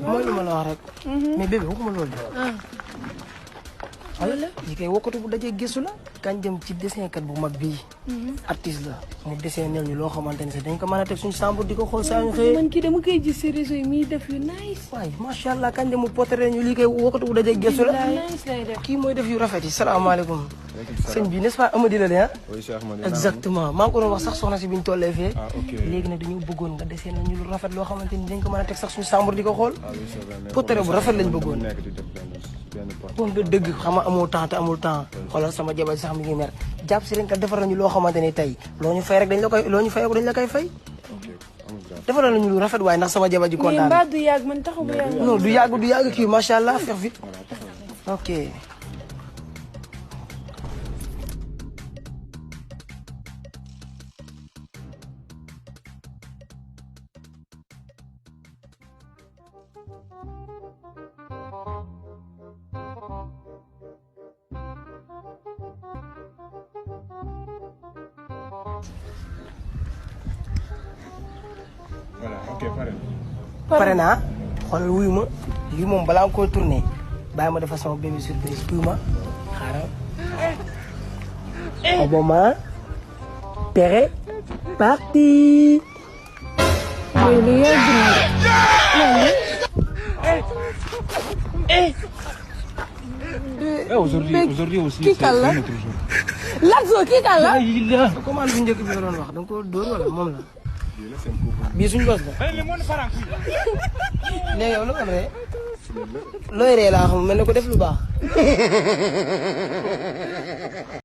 mooy lu ma la wax rek. mais bébé waxuma loolu de. wala li koy wokkatu bu dajee gëstu la. kañ dem ci dessin kat bu mag bii. artiste la mu dessin ñu loo xamante ne sax dañ ko mën a teg suñu chambre di ko xool saa ñu xëyee. man kii dama koy gis si réseau yi muy def yu nice. waay macha allah kañ dem mu portrait ñu li koy wokkatu bu dajee gëstu la. nice lay def. kii mooy def yu rafet yi salaamaaleykum. sëñ bi n'est-ce pas Amady la de ah. exactement maa ngi ko doon wax sax soxna si bi ñu tollee fee. léegi nag dañu bëggoon nga dessin ñu lu rafet loo xamante ni dañ ko mën a teg sax suñu chambre di ko xool. portrait bu rafet lañ bëggoon. bon nga dëgg xam nga amoo temps te amul temps xoolal sama jabar sax mi ngi mer jàpp si rek nga defar nañu loo xamante ni tey loo ñu fay rek dañ la koy loo ñu fayoo dañ la koy fay. defal nañu lu rafet waaye ndax sama jabar ji kontaan. mais mbaa du yàgg man taxawu yàgg. non du yàgg kii macha allah fex vite ok. voilà ok pare. pare naa xoolal wuyu ma lii moom balaa nga koo tourné bàyyi ma defal sama bébé surprise wuyu ma xaaral. au moment tere parti. mooy lu yàgg aujourd'hui aussi kii kan la c'est notre jour. Lazo kii kan la. commande bu njëkk bi nga doon wax da nga koo dóor wala moom la. bii suñu bos la. léegi yow lu ko ree looy ree laa xam mel ne ko def lu baax.